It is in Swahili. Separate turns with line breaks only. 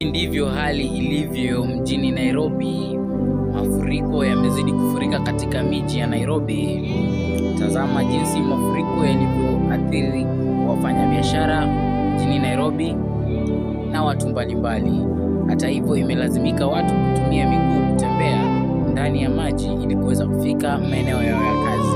Ndivyo hali ilivyo mjini Nairobi. Mafuriko yamezidi kufurika katika miji ya Nairobi. Tazama jinsi mafuriko yalivyoathiri wafanyabiashara mjini Nairobi na watu mbalimbali. Hata hivyo, imelazimika watu kutumia miguu kutembea ndani ya maji ili kuweza kufika maeneo yao ya kazi.